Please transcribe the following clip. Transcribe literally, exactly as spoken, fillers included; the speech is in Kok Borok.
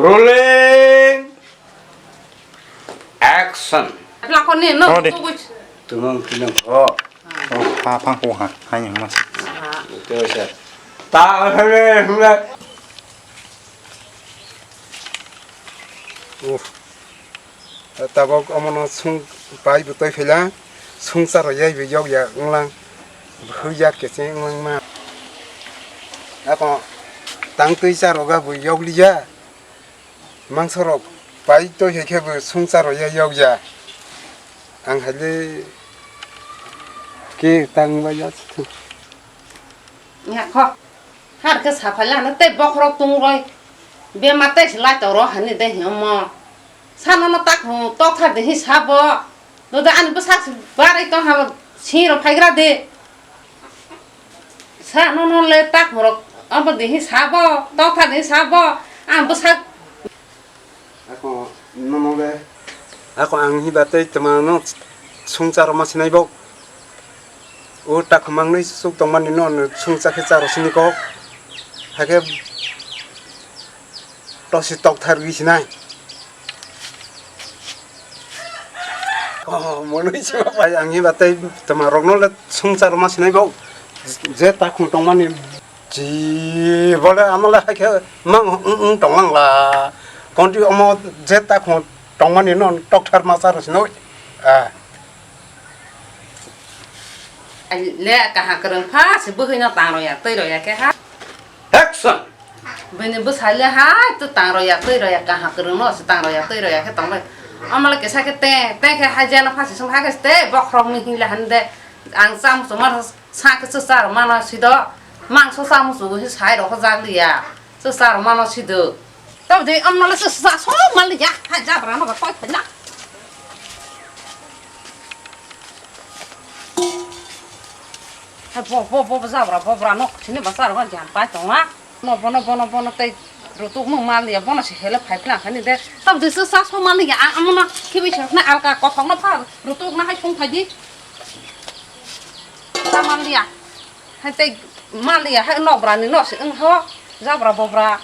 Rolling. Action. Lakhoni no. Oh, de. Tubui. Tumang tinang ho. Oh, ha phang ko ha. Ha yang mas. Aha. Ito siya. Ta hare hare. Oh. Tabok omono sung pai bwtwi phaila sung charo yai bo yok ya wnglang. Bwhwi ya kecheng wnglang ma. Ako tang twi charo ga bo yok liya. Mangsorok pai toi hai khe bo sung charo ya yok ya. Ang hai le ke tang ba ya thu. Nya kho. Har khe sa phai lano tei bokhorok tung roi. Bema tei se lai to ro hani de hi omo. Sa nono tak hu tok thar de hi sa bo. Do de ani bwsak se barai tong ha sing ro phai gra de. Sa nono le tak hu rok abo de hi sa bo. Tok thar de hi sa bo. Ang bwsak Ako nono le. Ako ang hiba tei twma no sung charo ma sinai bo. O takhumang nui suk tongmani no no sung chakhe charo sini ko. Hakhe tosi tok thar gwi sinai. Oh, monui sima pai ang hiba tei twma rok no le sung charo ma sinai bo. Je takhum tongmani Ji bole amole hai khe mang wng tonglang la. Konti omo je ta khon tongmani non tokthar ma charo sinoi. Ah. Ai le kaha kwrwng pha se bwkhwino tang roya twi roya khe ha. Action. Bini bwsai le hai to tang roya twi roya kaha kwrwng no se tang roya twi roya khe tong bai. Amole kisa khe te te khe hai jeno pha se sum hai khe te bokhorok ni hingle han de ang cham chuma Sa khe chwsa rw mano sido, mangso sa muchungo se sai rw jak liya, chwsa rw mano sido. Tabdi amno le chwsa so man liya, hai jabra no ba koi phaina. Hai bo, bo, bo, bo jabra, bo bra no sini ba sa rw gyan pai tonga. No bono, bono, bono tei rutuk mung man liya, bono se hele phai phlang khani de. Tabdi chwsa so man liya, ang amno khibi se na alka kothok no pha rutuk na hai sung phai di. Sa man liya. Hai tei man liya, hai nokbra ni nok se wng ho, jabra bobra.